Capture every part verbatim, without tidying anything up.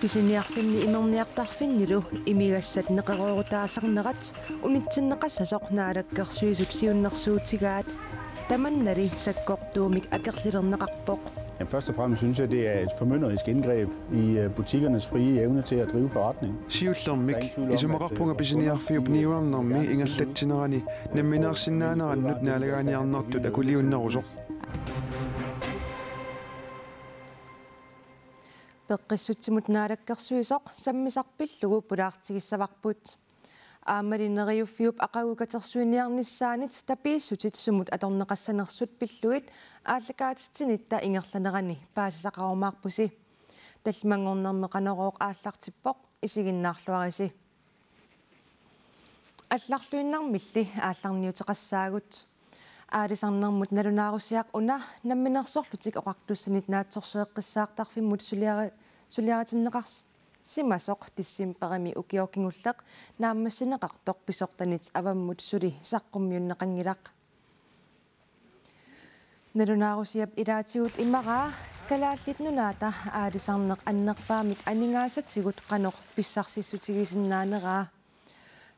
Pisiniarfinni imerniartarfinnilu imigassat neqeroorutaasarnerat unitsinneqassasoq Naalakkersuisut siunnersuutigaat, tamannali sakkortuumik akerlilerneqarpoq. Jamen, først og fremmest synes jeg, det er et formynderisk indgreb i øh, butikkernes frie evne til at drive forretning. Siullermik isumaqarpunga pisiniarfiup niuernermi ingerlatsinerani nammineersinnaanerannut naalagaaniarnertut akuliunnerusoq. Peqqissutsimut naalakkersuisoq sammisaq pillugu pulaartigissavarput. Aammali Neriuffiup aqagu katersuiniarnissaanit tapiissutit sumut atorneqassanersut pillugit aallakaatitsinitta ingerlanerani paasisaqarumaarpusi. Tallimanngornermi Qanorooq aallartippoq, isiginnaarluarisi. Allarluinnarmilli aallarniuteqassaagut. Aalisarnermut nalunaarusiaq una Namminersorlutik Oqartussanit Naatsorsueqqissaartarfimmut suliari-, suliaritinneqarsimasoq decembarimi ukioq kingulleq naammassineqartoq pisortanit avammut suli saqqummiunneqanngilaq. Nalunaarusiap ilaatigut imaraa Kalaallit Nunaata aalisarneq annerpaamik aningaasatigut qanoq pissarsissutigisinnaaneraa.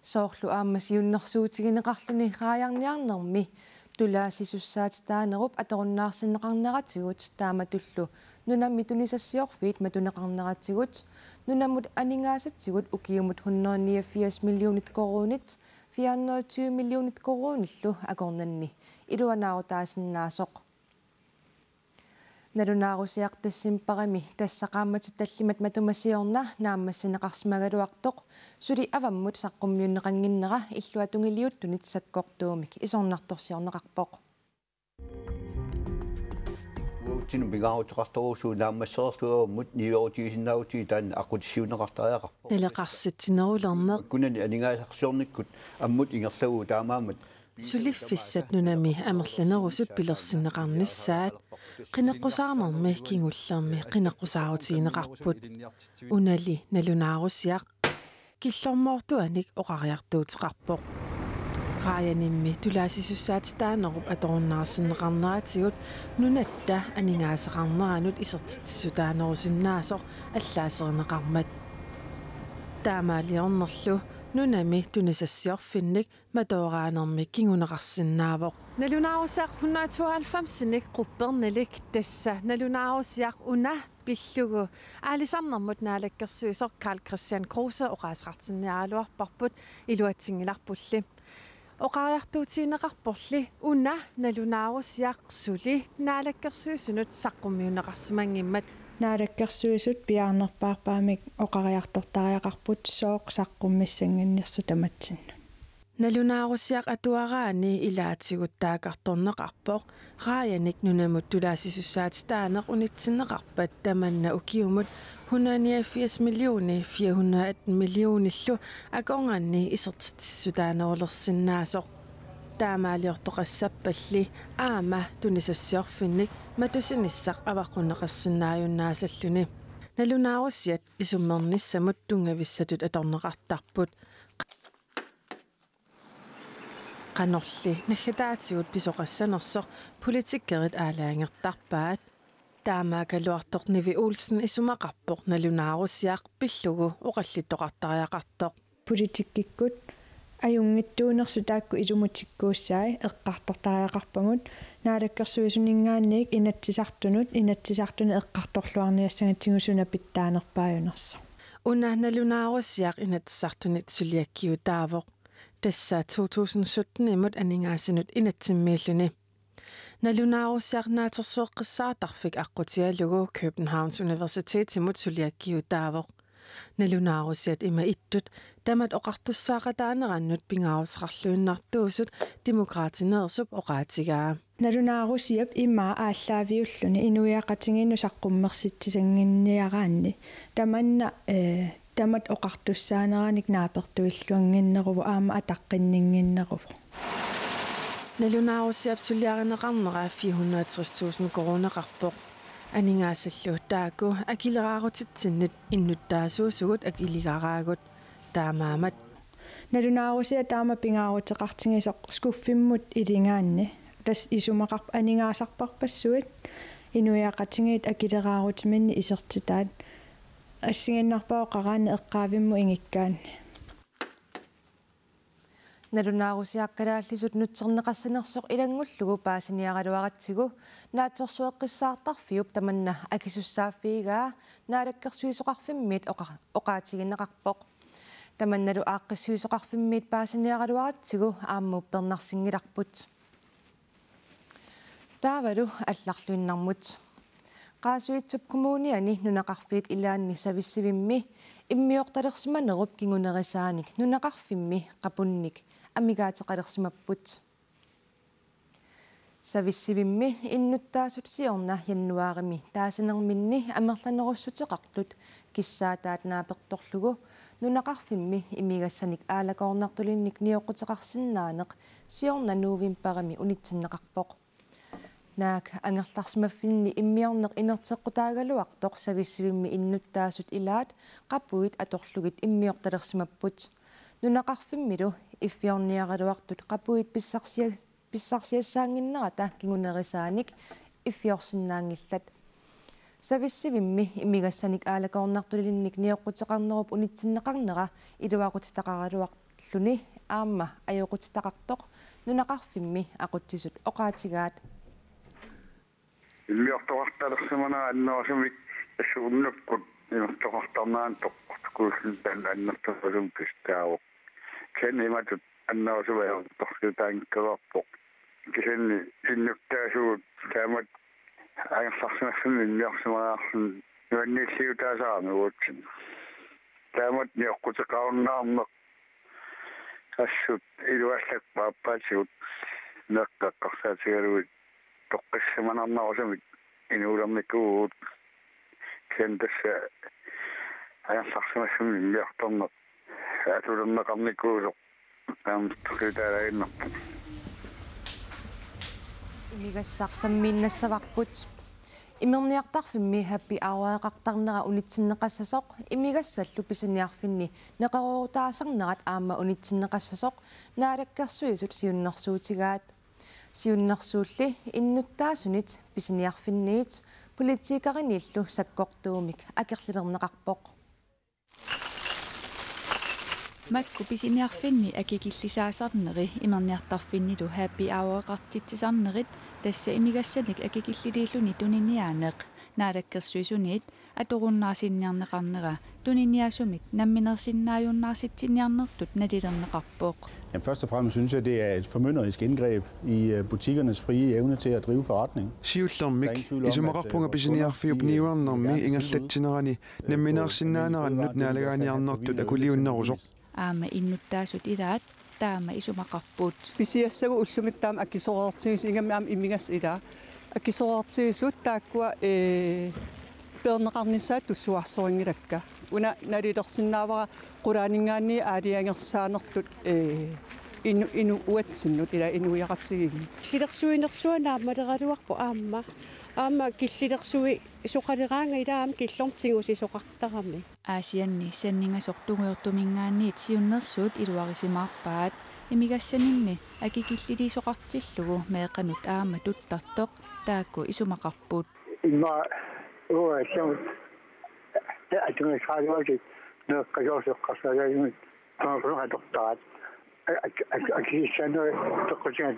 Soorlu aamma siunnersuutigineqarluni raajarniarnermi tulaasisussaatitaanerup atorunnaarsinneqarneratigut taamatullu nunami tunisassiorfiit matuneqarneratigut nunamut aningaasatigut ukiumut hundrede niogfirs millionit koruunit fire hundrede og tyve millionit koruunillu akornanni iluanaarutaasinnaasoq. Nalunaarusiaq decembarimi tassa qaammatit tallimat matuma siorna naammassineqarsimagaluartoq suli avammut saqqummiunneqannginnera illuatungiliuttunit sakkortuumik isornartorsiorneqarpoq. Uatsinnut pingaaruteqartorujussuuvoq naammassereerlugu avammut niuerutigisinnaagutsigit taanna aqqutissiuunneqartariaqarpoq. Naleqarsitsinerulerneq. Kunani aningaasarsiornikkut ammut ingerlavugut taamaammat. Suliffissat nunami amerlanerusut pilersinneqarnissaat. Qineqqusaarnermi kingullermi qineqqusaarutigineqarput. Unali nalunaarusiaq killormoortuanik oqariartuuteqarpoq. Raajanimmi tulaasisussaatitaanerup atorunnaarsinneqarneratigut nunatta aningaasaqarneranut isertitsissutaanerusinnaasoq allaaserineqarmat. Taamaaliornerlu nunami tunisassiorfinnik matooraanermik kinguneqarsinnaavoq. Nalunaarusiaq hundrede tooghalvfemsinik quppernilik tassa nalunaarusiaq una pillugu aalisarnermut naalakkersuisoq Karl-Kristian Kruse oqaaseqartinniaraluarparput iluatsinngilarpulli. Oqariartuutigineqarporli una nalunaarusiaq suli naalakkersuisunut saqqummiunneqarsimanngimmat. Naalakkersuisut piaarnerpaarpaamik oqariartortariaqarput sooq saqqummissannginnersut tamatsinnut. Nalunaarusiaq atuaraanni ilaatigut taakkartorneqarpoq, raajanik nunamut tulaasisussaatitaaneq unitsinneqarpat tamanna ukiumut hundrede niogfirs millioner fire hundrede atten millionillu akornanni isertitsissutaanerulersinnaasoq. Taamaaliortoqassappalli aamma tunisassiorfinnik matusinissaq avaqqunneqarsinnaajunnaasalluni. Nalunaarusiat isummernissamut tunngavissatut atorneqartarput. Qanorli naggataatigut pisoqassanersoq politikerit aalajangertarpaat. Taamaakkaluartoq Nivi Olsen isumaqarpoq nalunaarusiaq pillugu oqallittoqartariaqartoq. Politikkikkut ajunngitsuunersut taakku ilumutikkuussai eqqartortariaqarpagut, naalakkersuisuninngaanniit Inatsisartunut, Inatsisartuni eqqartorluarniassagatsigu suna pitsaanerpaajunersoq. Una nalunaarusiaq Inatsisartunit suliakkiutaavoq. Tassa to tusind syttenimut aningaasanut inatsimmiilluni. Nalunaarusiaq naatsorsueqqissaartarfik aqqutigalugu Københavns Universitetimut suliakkiutaavoq. Nalunaarusiat ima ittut tamat oqartussaaqataanerannut pingaaruteqarluinnartuusut Demokraatineersup oqaatigaa. Nalunaarusiap ima aallaaviulluni inuiaqatigiinnut saqqummersitsisannginniaraanni tamanna, eh, tamat oqartussaaneranik naapertuilluannginneruvoq aamma ataqqinninnginneruvoq. Nalunaarusiap suliarineqarnera fire hundrede og tres tusind koruuneqarpoq. Aningaasallu taakku akileraarutitsinnit innuttaasuusugut akiligaraagut. Taamaammat. Nalunaarusiaq taama pingaaruteqartigisoq skuffimmut iligaanni Tassa isumaqarp-, aningaasarparpassuit inuiaqatigiit akileraarutiminnik isertitaat. Assigiinnarpara oqaraanni eqqaavimmut ingikkaanni. Nalunaarusiaq kalaallisut nutserneqassanersoq ilanngullugu paasiniaraluaratsigu naatsorsueqqissaartarfiup tamanna akisussaaffigigaa Naalakkersuisoqarfimmiit oqa-, oqaatigineqarpoq. Tamannalu aaqqissuisoqarfimmiit paasiniaraluaratsigu aamma uppernarsinngilarput. Taavalu allarluinnarmut. Qaasuitsup Kommuniani nunaqarfiit ilaanni Savissivimmi immiortalersimanerup kingunerisaanik nunaqarfimmi qapunnik amigaateqalersimapput. Savissivimmi innuttaasut siorna januaarimi taasanerminni amerlanerussuteqartut kissaataat naapertorlugu nunaqarfimmi imigassanik aalakoornartulinnik nioqquteqarsinnaaneq siorna novembarimi unitsinneqarpoq. Naak angerlarsimaffinni immiorneq inerteqqutaagaluartoq Savissivimmi innuttaasut ilaat qapuit atorlugit immiortalersimapput. Nunaqarfimmilu iffiorniaraluartut qapuit pissarsia-, pissarsiassaannginnerata kingunerisaanik iffiorsinnaanngillat. Savissivimmi imigassanik aalakoornartulinnik nioqquteqarnerup unitsinneqarnera iluaqutitaqaraluarluni aamma ajoqutitaqartoq nunaqarfimmi aqutsisut oqaatigaat. Immiortoqartalersimanera annerusumik tassa unnukkut imertoqartarnerani toqqortukuulluni taanna annertoorujussuarmik pissutaavoq. Kisianni imatut annerusumik ajortorsiutaanngikkaluarpoq. Kisianni innuttaasugut taamatut angerlarsimaffimmi immiorsimariarluni nuanniilliutaasarami uatsinnut. Taamatut nioqquteqarunnaarneq assut iluallakkat aappaatigut meeqqat eqqarsaatigalugit toqqissisimanarnerusumik inuulernikuuvugut. Kisianni tassa angerlarsimaffimmi immiortarneq atulerneqarnikuusoq aamma torsiutaalaaginnarpoq. Imigassaq sammiinnassavarput. Imerniartarfimmi happy houreqartarnera unitsinneqassasoq imigassallu pisiniarfinni neqeroorutaasarnerat aamma unitsinneqassasoq Naalakkersuisut siunnersuutigaat. Siunnersuulli innuttaasunit pisiniarfinniit politikeriniillu sakkortuumik akerlilerneqarpoq. Makku pisiniarfinni akikillisaasarneri imerniartarfinnilu happy houreqartitsisarnerit, tassa imigassanik akikilliliilluni tuniniaaneq, Naalakkersuisuniit atorunnaarsinniarneqarnera tuniniaasumik namminersinnaajunnaarsitsiniarnertut nalilerneqarpoq. Jamen, først og fremmest synes jeg, det er et formynderisk indgreb i øh, butikkernes frie evne til at drive forretning. Siullermik isumaqarpunga pisiniarfiup niuernermi ingerlatsinerani namminersinnaanerannut naalagaaniarnertut akuliunnerusoq. Aamma innuttaasut ilaat taama isumaqarput. Pisiassagut ullumi taama akisoreertigisut, ingammik aamma imigassat ilaat akisoreertigisut taakkua, ee, peerneqarnissaat tulluarsorinngilakkit. Una nalilersinnaavara qulaaninngaanniit aalajangersaanertut, ee, inu-, inu-, uatsinnut ilaa inuiaqatigiinnut. Killilersuinersuaq naammaleraluarpoq aamma. Aamma killilersuisoqaleraangat ilaa aamma killormut tigusisoqartarami. Aasianni sanningasoq tungujortuminngaanniit siunnersuut iluarisimaarpaat, imigassanimmi akikilliliisoqartillugu meeqqanut aamma tuttartoq taakku isumaqarput. Immaqa uagut allamut atugassaraluarluta meeqqat soorlu eqqarsaatigalugit tamarmik atortaraat. Ak-, ak-, akikillissaaneri peqqutigaat.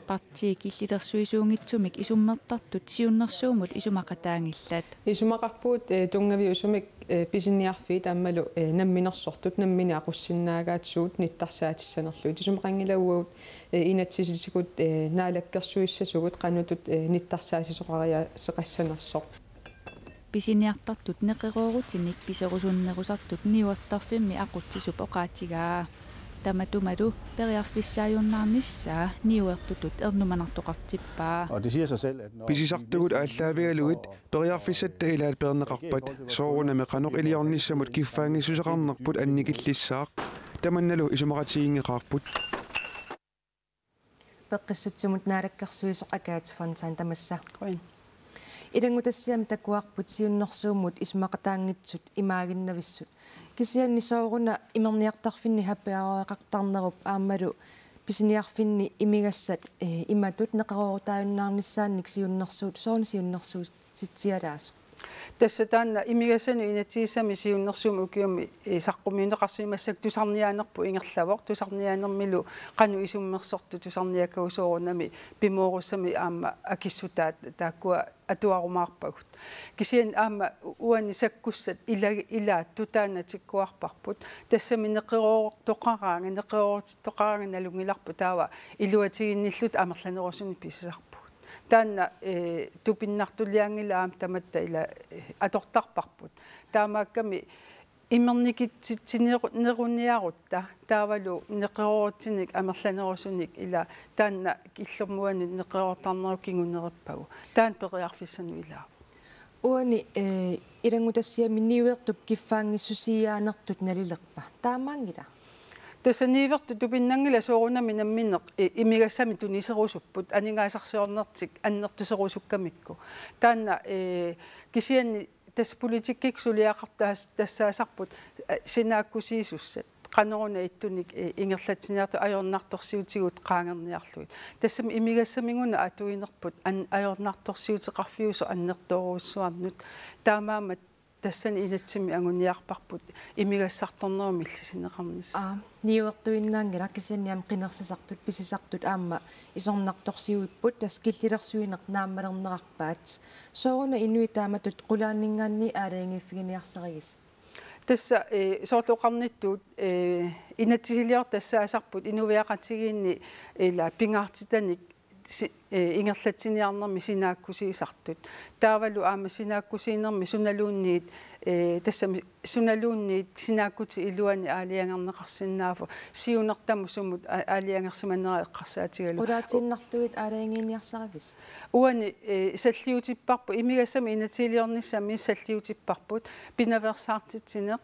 Partii killilersuisuunngitsumik isummertartut siunnersuummut isumaqataanngillat. Isumaqarpugut, eh, tunngaviusumik, eh, pisiniarfiit aammalu, eh, namminersortut nammineq aqussinnaagaat suut nittarsaatissaanerlugit. Isumaqanngilaq uagut, eh, inatsisitigut, eh, naalakkersuissasugut qanoq ittut, eh, nittarsaatisoqariaaseqassanersoq. Pisiniartartut neqeroorutinik piserusunnerusartut niuertarfimmi aqutsisup oqaatigaa. Tamatumalu periarfissaajunnaarnissaa niuertutut ernumanartoqartippaa. Og det siger sig selv, at når Pisisartugut aallaavigalugit periarfissatta ilaat peerneqarpat, soorunami qanoq iliornissamut kiffaanngissuseqarnerput annikillissaaq. Tamannalu isumaqatiginngeqaarput. Peqqissutsimut naalakkersuisoq Agathe Fontain tamassa. Qujan. Ilanngutassiami takuarput siunnersuummut isumaqataanngitsut imaaginnavissut. Kisianni sooruna imerniartarfinni happy houreqartarnerup aammalu pisiniarfinni imigassat, eh, imatut neqeroorutaajunnaarnissaannik siunnersuut, soorlu siunnersuutitsialaasoq? Tassa taanna imigassanut inatsisissami siunnersuummi ukiumi, eh, saqqummiunneqarsimassaaq tusarniaanerput ingerlavoq, tusarniaanermilu qanoq isummersortut tusarniakkagut soorunami pimoorussamik aamma akissutaat taakkua atuarumaarpagut. Kisianni aamma uani sakkussat ila-, ilaat tutaanna tikkuarparput. Tassami neqeroortoqaraangat, neqeroorutittoqaraangat nalunngilarput taava iluatiginnilluta amerlanerusunik pisisarpugut. Taanna, eh, tupinnartuliaanngilaq aamma tamatta ila, eh, atortarparput. Taamaakkami imernikitsitsineru-, neruniarutta taavalu neqeroorutsinik amerlanerusunik ila taanna killormuanut neqeroortarnerup kingunerippagu. Taanna periarfissanut ilaavoq. Uani, eh, ilanngutassiami niuertup kiffaanngissusiiaanertut nalilerpa? Taamaanngila? Tassa niuertut tupinnanngilaq soorunami namminneq, eh, imigassamik tuniserusupput aningaasarsiornertik annertuserusukkamikku. Taanna, eh, kisianni tassa politikkikkut suliaqartas-, tassaasarput, eh, sinaakkusiisussat. Qanoruna ittunik, eh, ingerlatsiniartut ajornartorsiutigut qaangerniarlugit. Tassami imigassamik una atuinerput an-, ajornartorsiuteqarfiusoq annertoorujussuarnut. Taamaammat tassani inatsimmi anguniarparput imigassartornerup millisineqarnissaq. Aa, niuertuinnaanngilaq kisianni aamma qinersisartut, pisisartut aamma isornartorsiuipput, tassa killilersuineq naammalernerarpaat. Sooruna inuit taamatut qulaaninngaanniit aalajangiiffiginiarsarigisi? Tassa, eh, soorlu oqarnittut, eh, inatsisiliortut tassaasarput inuiaqatigiinni ila pingaartitanik si-, eh, ingerlatsiniarnermi sinaakkusiisartut. Taavalu aamma sinaakkusiinermi sunaluunniit, eh, tassami sunaluunniit sinaakkutit iluanni aalajangerneqarsinnaavoq, siunertamut sumut a-, aalajangersimanera eqqarsaatigalugu. Qulaatiinnarlugit aalajangiiniarsarivisi? Uani, eh, salliutipparput, imigassamik inatsisiliornissami salliutipparput, pinaveersaartitsineq,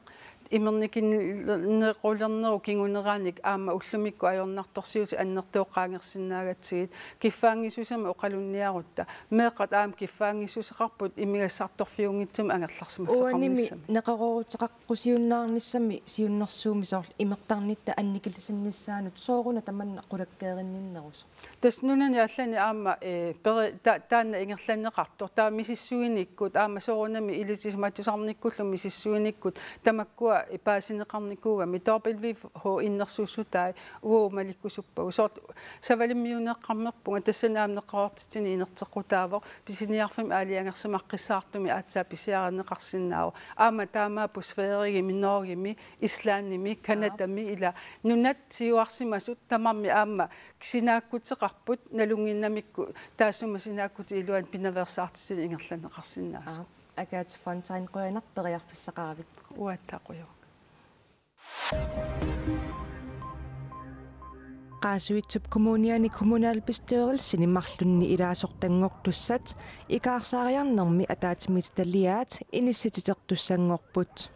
imernikinnerulernerup kinguneraanik aamma ullumikkut ajornartorsiutit annertooqqaangersinnaagatsigit, kiffaanngissusiama oqalunniarutta, meeqqat aamma kiffaanngissuseqarput imigassartorfiunngitsumik angerlarsimaffeqarnissami. Uanimi neqerooruteqaqqusiunnaarnissami siunnersuummi soorlu imertarnitta annikisinnissaanut sooruna tamanna qulakkeerinninnerusoq? Tassa nunani allani aamma, eh, peri-, ta-, taanna ingerlanneqartoq. Taava misissuinikkut, aamma soorunami ilisimatusarnikkullu misissuinikkut, tamakkua paasineqarnikuugamik, W H O innersuussutai uagut malikkusuppagut. Soorlu Savalimmiunneqqammerpunga, tassani aamma neqeroortitsineq inerteqqutaavoq, pisiniarfimmi aalajangersimaqqissaartumik aatsaat pisiarineqarsinnaavoq. Aamma taamaapput Sverigemi, Norgemi, Islandimi, Canadami, ila nunat siuarsimasut tamarmik aamma sinaakkuteqarput, nalunnginnamikku taassuma sinaakkutit iluanni pinaveersaartitsineq ingerlanneqarsinnaasoq. Aa, Agathe Fontain, qujanaq periarfissaqaravit. Uattaaq qujanaq. Qaasuitsup Kommuniani kommunalbestyrelsini marlunni ilaasortanngortussat ikaarsaariarnermi ataatsimiititaliaat inissititertussanngorput.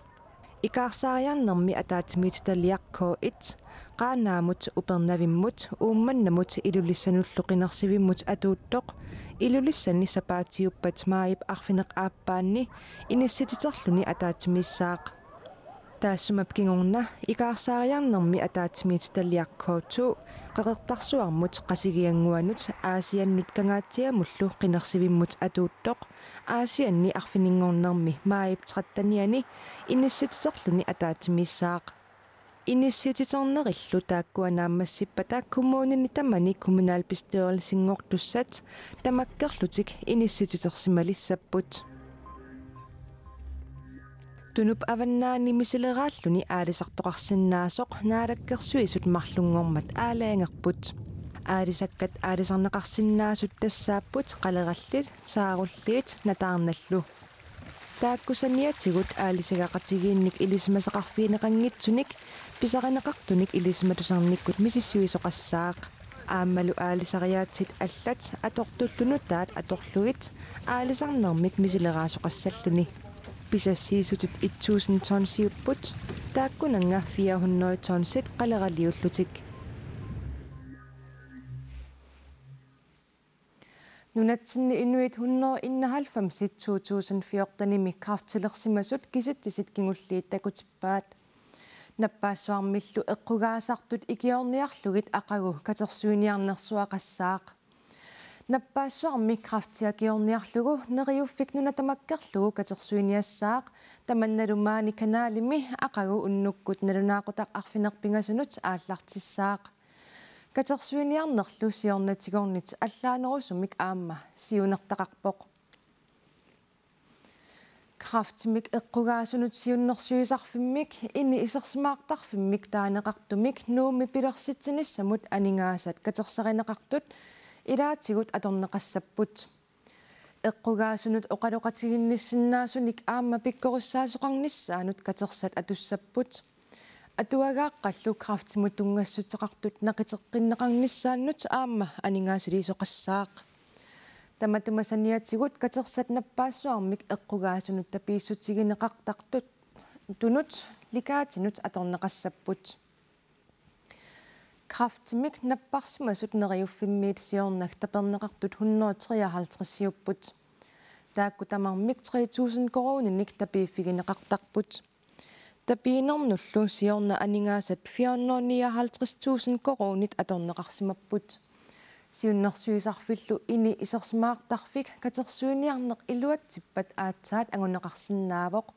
Ikaarsaariarnermi ataatsimiititaliaq K et, Qaanaamut, Upernavimmut, Uummannamut Ilulissanullu qinersivimmut atuuttoq, Ilulissani sapaatiuppat maajip arfineq-aappaanni inissititerluni ataatsimiissaaq. Taassuma kingorna ikaarsaariarnermi ataatsimiititaliaq K to Qeqertarsuarmut Qasigiannguanut Aasiannut Kangaatsiamullu qinersivimmut atuuttoq Aasianni arfininngornermi maajip trettenianni inissititerluni ataatsimiissaaq. Inissititernerillu taakkua naammassippata kommunini tamani kommunalbestyrelsinngortussat tamakkerlutik inissititersimalissaapput. Tunup avannaani misileraalluni aalisartoqarsinnaasoq Naalakkersuisut marlunngormat aalajangerput. Aalisakkat aalisarneqarsinnaasut tassaapput qalerallit, saarulliit nataarnallu. Taakku saniatigut aalisagaqatigiinnik ilisimasaqarfigineqanngitsunik pisarineqartunik ilisimatusarnikkut misissuisoqassaaq. Aammalu aalisariaatsit allat atortullu nutaat atorlugit aalisarnermik misileraasoqassalluni. Pisassiissutit et tusind tonsiupput, taakkunannga fire hundrede tonsit qaleraliullutik. Nunatsinni inuit hundrede enoghalvfemsit to tusind fjortenimi kræftilersimasut kisitsisit kingulliit takutippaat. Nappaassuarmillu eqqugaasartut ikiorniarlugit aqagu katersuiniarnersuaqassaaq. Nappaassuarmi kræfti akiorniarlugu Neriuffik Nuna tamakkerlugu katersuiniassaaq, tamannalu maani kanalimi aqagu unnukkut nalunaaqutaq arfineq-pingasunut aallartissaaq. Katersuiniarnerlu siornatigornit allaanerusumik aamma siunertaqarpoq. Kræftimik eqqugaasunut siunnersuisarfimmik, ini isersimaartarfimmik taaneqartumik Nuummi pilersitsinissamut aningaasat katersarineqartut ilaatigut atorneqassapput. Eqqugaasunut oqaloqatiginnissinnaasunik aamma pikkorissaasoqarnissaanut katersat atussapput. Atuagaaqqallu kræftimut tunngassuteqartut naqiteqqinneqarnissaannut aamma aningaasaliisoqassaaq. Tamatuma saniatigut katersat nappaassuarmik eqqugaasunut tapiissutigineqartartut tunut likaatinut atorneqassapput. Kræftimik napparsimasut Neriuffimmiit siorna taperneqartut hundrede treoghalvtreds-iupput. Taakku tamarmik tre tusind koruuninik tapiiffigineqartarput. Tapiinernullu siorna aningaasat fire hundrede nioghalvtreds tusind koruunit atorneqarsimapput. Siunnersuisarfillu ini isersimaartarfik katersuiniarneq iluatsippat aatsaat anguneqarsinnaavoq,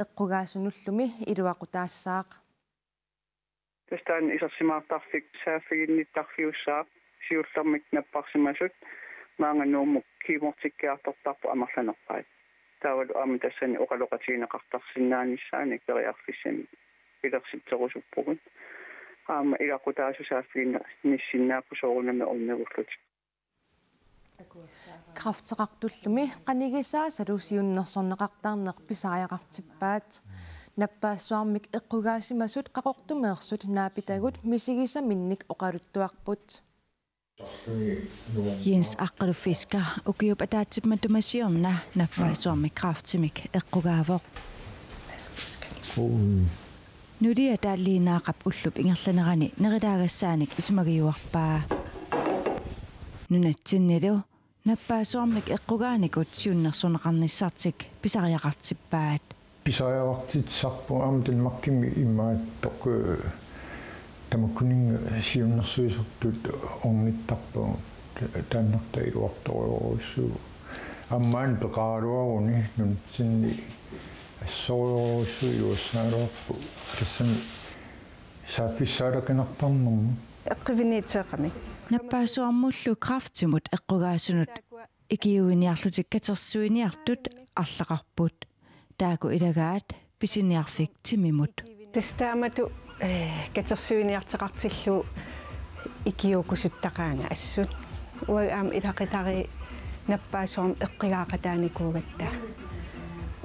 eqqugaasunullu iluaqutaassaaq. Tassa taanna isersimaartarfik saaffiginnittarfiussaaq, siullermik napparsimasut maanga Nuummut kiimortikkiartortarput amerlanerpaat. Taavalu aamma tassani oqaloqatigineqartarsinnaanissaanik periarfissanik pilersitserusuppugut. Aamma ilaqutaasut saaffiginnissinnaapput soorunami ornigullutik. Kræfteqartullumi qanigisaasalu siunnersorneqartarneq pisariaqartippaat. Nappaassuarmik eqqugaasimasut Qaqortumeersut naapitagut misigisaminnik oqaluttuarput. Jens Aqqalu Fisker ukiup ataatsip matuma siorna nappaassuarmik kræftimik eqqugaavoq. Nulia Daliinaaqap ullup ingerlanerani nerilaagassaanik isumagiuarpaa. Nunatsinnilu nappaassuarmik eqqugaanikut siunnersorneqarnissartik pisariaqartippaat. Pisariaqartitsisarput aamma Danmarkimi imaattoq, eh, tamakkuninnga siunnersuisartut ornittarpagut, taannartaa iluartorujussuuvoq. Aamma maani peqaraluaruni nunatsinni assorujussuaq iluassagaluarpoq tassani saaffissaaleqinartarnermut. Eqqivinniitseeqami. Nappaassuarmullu kræftimut eqqugaasunut ikiuiniarlutik katersuiniartut arlaqarput. Taakku ilagaat pisiniarfik timimut. Tassa taamatut, eh, katersuiniarteqartillugu ikiuukkusuttaqaanga assut. Uagut aamma ilaqutariit nappaassuarmik eqqugaaqataanikuugatta.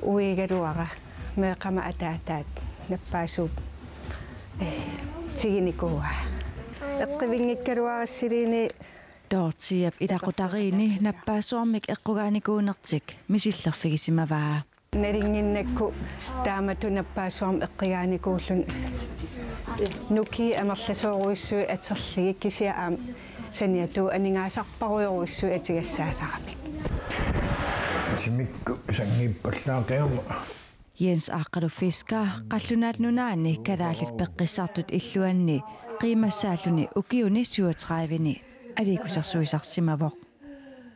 Uigaluara meeqqama ataataat nappaassuup, eh, tiginikuuaa. Eqqivinngikkaluarassiliini. Dorthiap ilaqutariinni nappaassuarmik eqqugaanikuunertik misillerfigisimavaa. Nalunnginnakku taamatut nappaassuarmik eqqugaanikuulluni nukii amerlasoorujussuit atorlugit kisianni aamma saniatigut aningaasarparujorujussuit atugassaasaramik. Timikkut sanngiippallaaqigama. Jens Aqqalu Fisker Qallunaat Nunaanni Kalaallit Peqqissartut Illuanni qiimassaalluni ukiuni syvogtredive-ni aliikkusersuisarsimavoq.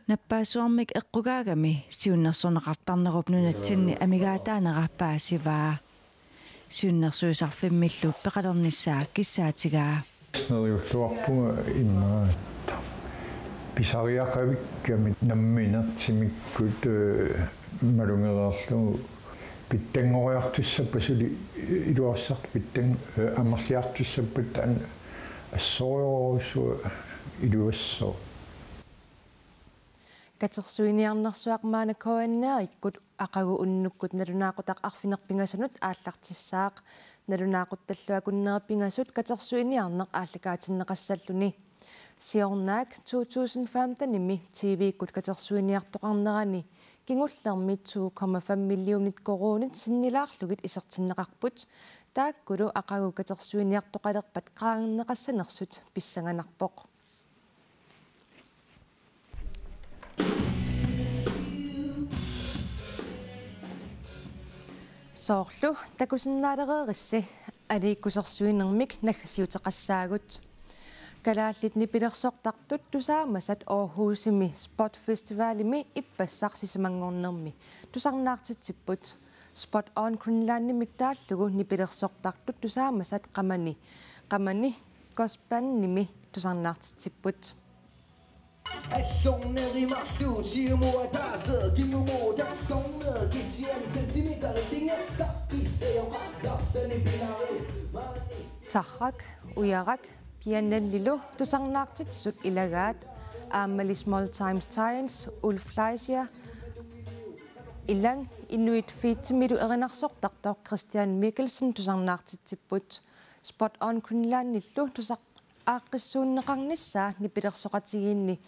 Nappaassuarmik eqqugaagami siunnersorneqartarnerup nunatsinni amigaataanera paasivaa. Siunnersuisarfimmillu peqalernissaa kissaatigaa. Neriulluarpunga imaattoq pisariaqavikkami nammineq timikkut, eh, malugereerlugu pitsanngoriartussappat suli iluarsartut pitsanng-, eh, amerliartussappat taanna assorujussuaq iluassooq. Katersuiniarnersuaq maanna K N R-ikkut aqagu unnukkut nalunaaqutaq arfineq-pingasunut aallartissaaq. Nalunaaquttallu akunneri pingasut katersuiniarneq aallakaatinneqassalluni. Siornaak to tusind femten-imi T V-kkut katersuiniartoqarnerani kingullermi to komma fem millionit koruunit sinnilaarlugit isertinneqarput. Taakkulu aqagu katersuiniartoqalerpat qaangerneqassanersut pissanganarpoq. Soorlu takusinnaalereerissi Aliikkusersuinermik naggasiuteqassaagut. Kalaallit nipilersortartut tusaamasat Aarhusimi Spot Festivalimi ippassaq sisamanngornermi tusarnaartitsipput. Spot on Greenlandimik taallugu nipilersortartut tusaamasat Qamani, Qamani Gospelimi tusarnaartitsipput. Tarrak, Ujarak, Pianellilu tusarnaartitsisut ilagaat, aammali Small Times Giants, Ulf Fleischer, Ilang, Inuit Feetimilu erinarsortartoq Christian Mikkelsen tusarnaartitsipput. Spot on Greenlandillu tusar-, aaqqissuunneqarnissaa nipilersoqatigiinni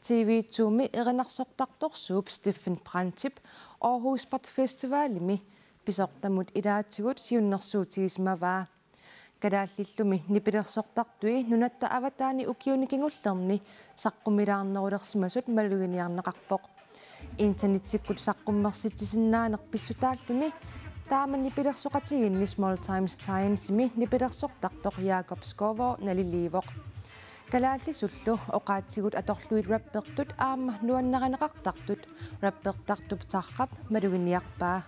TV to-mi erinarsortartorsuup Steffen Brandtip Aarhus Spot Festivalimi pisortamut ilaatigut siunnersuutigisimavaa. Kalaallillumi nipilersortartui nunatta avataani ukiuni kingullerni saqqumilaarnerulersimasut maluginiarneqarpoq. Internetsikkut saqqummersitsisinnaaneq pissutaalluni taama nipilersoqatigiinni Small Times Giantsimi nipilersortartoq Jakob Skovgaard naliliivoq. Kalaallisullu oqaatsigut atorlugit rappertut aamma nuannarineqartartut rappertartup Tarrap maluginiarpaa.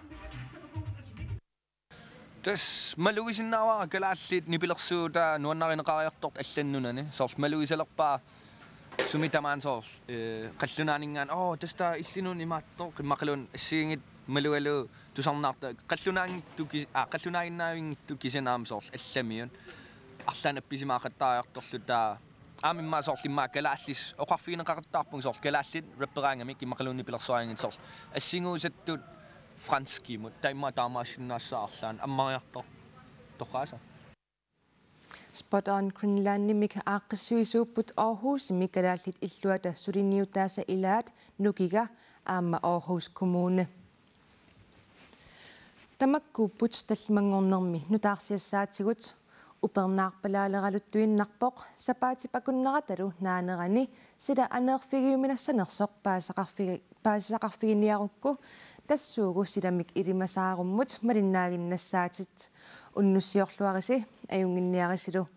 Tassa malugisinnaavara kalaallit nipilersuutaa nuannarineqariartortut allanut nunani. Soorlu malugisalerpara sumi tamaani soorlu, eh, qallunaaninngaanniit, oo, tassa taava illit nunat imaattoq, immaqaluunniit assigiinngitsut malugalugu tusarnaarta-, qallunaanngitsut ki-, aa, qallunaaginnaavinngitsut kisianni aamma soorlu allamiut. Arlaannik appisimaaqattaariartorluta taava. Aamma immaqa soorlu immaqa kalaallisut oqarfigineqaqattaarpunga soorlu kalaallit rapperaangamik immaqaluunniit nipilersuarianngitsut soorlu assiguusattut franskimut. Taava immaqa taamaassinnaassaaq arlaannik ammariartor-, torraasa. Spot on Greenlandimik aaqqissuisuupput Aarhusimi kalaallit illuata suliniutaasa ilaat Nukiga aamma Aarhus Kommune. Tamakkuupput tallimanngornermi nutaarsiassaatigut. Upernaarpalaaleraluttuinnarpoq sapaatip akunneratalu naanerani sila aneerfigiuminassanersoq paasisaqarfigi-, paasisaqarfiginiarukku, tassuugu silamik ilimasaarummut malinnaaginnassaatit. Unnussiorluarisi, ajunnginniarisilu.